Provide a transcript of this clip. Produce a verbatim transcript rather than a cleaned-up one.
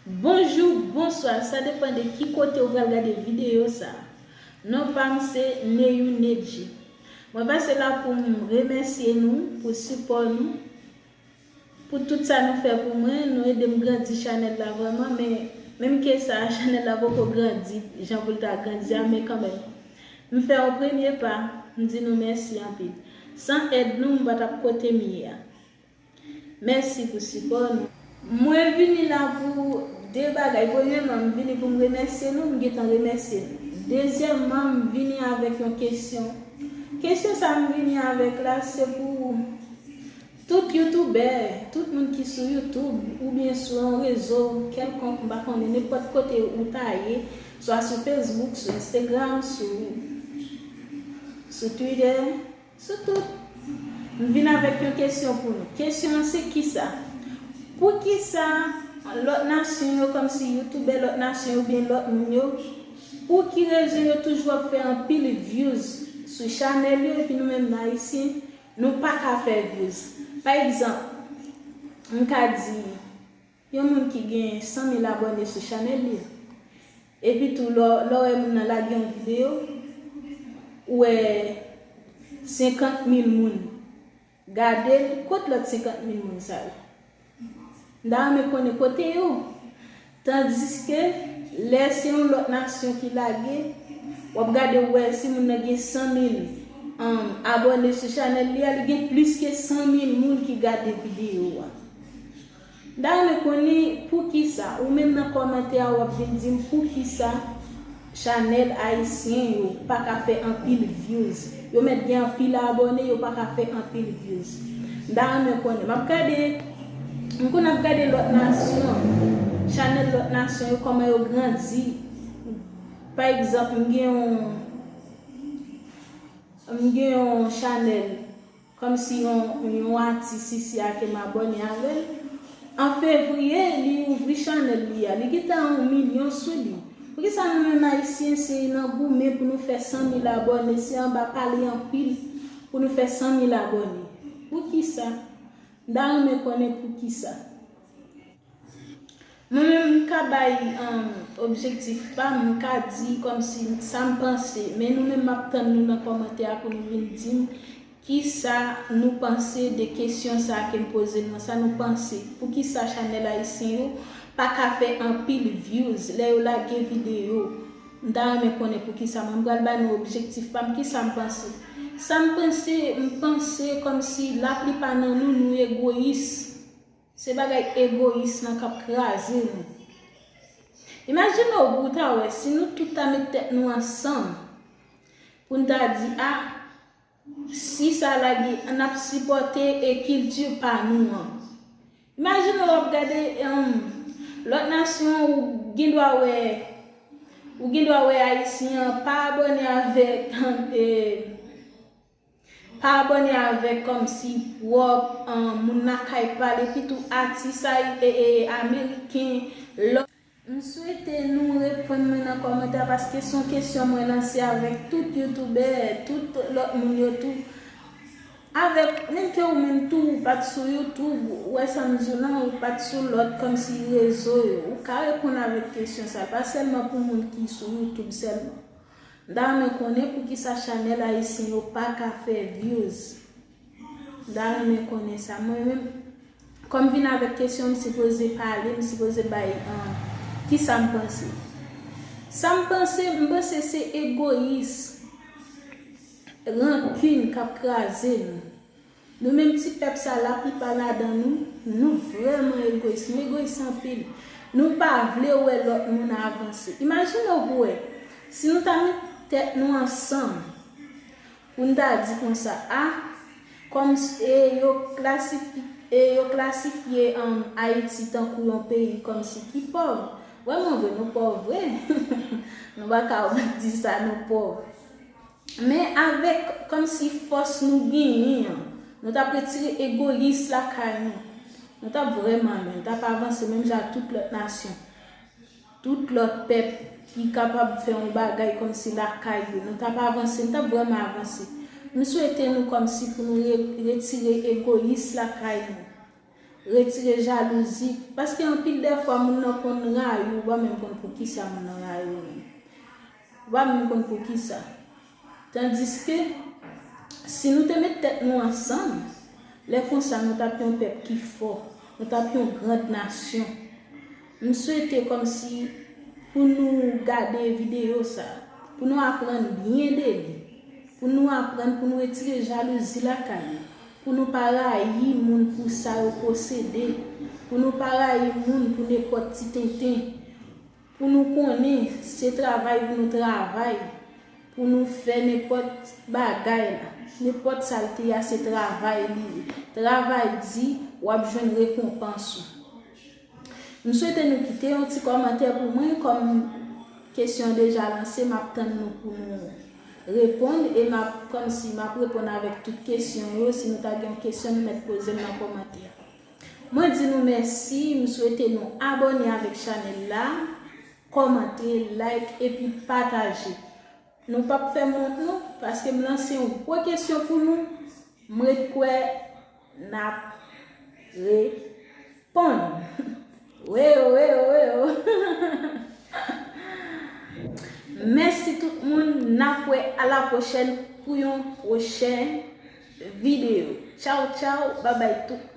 Bonjou, bonswa, sa depann de ki kote ou pral gade videyo sa. Non pa m se Neyou Nedji. Mwen pase la pou m remèsye nou pou sipò nou, pou tout sa nou fè pou mwen, nou ede m grandi chanèl la vrèman, men menm ke sa, chanèl la poko grandi jan pou l ta grandi a, men kanmenm. M fè yon premye pa, m di nou mèsi anpil. San èd nou, m pa t ap kote m ye a. Mèsi pou sipò nou. Mwen vini la pou de bagay. Premyèman, m vini pou m remèsye nou, m gentan remèsye nou. Dezyèmman, m vini avèk yon kesyon. Kesyon sa m vini avèk la, se pou tout youtubè, tout moun ki sou YouTube oubyen sou yon rezo kèlkonk, m pa konnen, nenpòt kote ou ta ye, swa sou Facebook, sou Instagram, sou, sou Twitter, sou tout. M vin avèk yon kesyon pou nou. Kesyon an se kisa? Poukisa lòt nasyon yo, kòmsi youtubè lòt nasyon yo oubyen lòt moun yo, pou ki rezon yo toujou ap fè anpil views sou chanèl yo, epi nou menm Ayisyen, nou pa ka fè views? Pa egzanp, m ka di, yon moun ki gen san mil abòne sou chanèl li, epi tou, lè w, lè w wè moun nan lage yon videyo, ou wè senkant mil moun gade l, kot lòt senkant mil moun sa yo? M ta renmen konnen kote yo. Tandiske, lè se yon lòt nasyon ki lage, w ap gade, w wè si moun nan gen san mil, um, abòne sou chanèl li a, li gen plis ke san mil moun ki gade videyo a. M ta renmen konnen poukisa, ou menm nan kòmantè a, w ap vin di m poukisa chanèl ayisyen yo pa ka fè anpil views. Yo mèt gen anpil abòne, yo pa ka fè anpil views. M ta renmen konnen. M ap gade, m konn ap gade lòt nasyon, chanèl lòt nasyon yo, kòman yo grandi. Pa egzanp, m gen yon, m gen yon chanèl, kòmsi yon, yon atis isi a ke m abòne avè l. An fevriye, li ouvri chanèl li a. Li gentan yon milyon sou li. Poukisa nou menm Ayisyen se nan goumen pou nou fè san mil abòne, se anba pale anpil pou nou fè san mil abòne? Poukisa? M ta renmen konnen poukisa. Mwen menm, m ka bay, um, objektif pa m, m ka di kòmsi sa m panse, men nou menm, m ap tann nou nan kòmantè a pou nou vin di m kisa nou panse de kesyon sa a ke m poze nou an, sa nou panse. Poukisa chanèl ayisyen yo pa ka fè anpil views lè yo lage videyo? M ta renmen konnen poukisa. Mwen, m pral ba nou objektif pa m, kisa m panse. Sa m panse, m panse kòmsi laplipa nan nou, nou egoyis. Se bagay egoyis lan k ap kraze nou. Imajine w pou w ta wè si nou tout ta met tèt nou ansanm pou n ta di, a, si sa lage, n ap sipòte e kilti pa nou an. Imajine w ap gade, em, lòt nasyon, ou gen dwa wè, ou gen dwa wè Ayisyen an pa abòne avèk, e, pa abòne avèk kòmsi pwòp, an, moun lakay pa l, epi tou atis ay-, e, e, ameriken, lòt. M swete nou reponn mwen nan kòmantè a, paske se yon kesyon mwen lanse avèk tout youtubè, tout lòt moun yo tou. Avèk, menm ke ou menm tou, ou pa t sou YouTube, ou wè sa m di w lan, ou pa t sou lòt kòmsi rezo yo. Ou ka reponn avèk kesyon sa, pa sèlman pou moun ki sou YouTube sèlman. M ta renmen konnen poukisa chanèl ayisyen yo pa ka fè views. M ta renmen konnen sa. Mwen menm, kòm vin avèk kesyon, m sipoze pale, m sipoze bay, an, kisa m panse. Sa m panse, m panse se egoyis, rankin k ap kraze nou. Nou menm ti pèp sa, laplipa ladan nou, nou vrèman egoyis. Nou egoyis anpil. Nou pa vle wè lòt moun avanse. Imajine w pou wè, si nou ta met tèt nou ansanm pou n ta di konsa, a, kòm s-, e yo klasifi-, e yo klasifye, um, Ayiti tankou yon peyi kòmsi ki pòv. Vrèman vre, nou pòv vre. Nou pa ka di sa, nou pòv. Men avèk kòmsi fòs nou genyen an, nou t ap retire egoyis lakay nou. Nou t ap vrèman lwen, nou t ap avanse menm jan ak tout lòt nasyon, tout lòt pèp ki kapab fè yon bagay kòmsi lakay yo. Nou t ap avanse, nou t ap vrèman avanse. M swete nou kòmsi pou nou re-, retire egoyis lakay nou. Retire jalouzi. Paske anpil dè fwa, moun nan konn rayi w, ou pa menm konn poukisa moun nan rayi w menm. Ou pa menm konn poukisa. Tandiske, si nou te met tèt nou ansanm, lè konsa nou t ap yon pèp ki fò, nou t ap yon grand nasyon. M swete kòmsi pou nou gade videyo sa, pou nou aprann byen de li, pou nou aprann pou nou retire jalouzi lakay nou, pou nou pa rayi moun pou sa yo posede, pou nou pa rayi moun pou nenpòt ti tenten, pou nou konnen se travay pou nou travay, pou nou fè nenpòt bagay la. Nenpòt sa l te ye a, se travay li ye. Travay di, w ap jwenn rekonpans ou. M swete nou kite yon ti kòmantè pou mwen, kòm kesyon deja lanse, m ap tann nou pou nou reponn, e m ap, kòmsi m ap reponn avèk tout kesyon yo. Si nou ta gen yon kesyon, nou mèt poze m nan kòmantè. Mwen di nou mèsi, m swete nou abòne avèk chanèl la, kòmante, like, epi pataje. Nou p ap fè m wont non, paske m lanse yon gwo kesyon pou nou, m ret kwè n ap reponn. Weyo, weyo, weyo. Mèsi tout moun, n ap wè a la pwochèn pou yon pwochen videyo. Tchaw, tchaw, babay tout.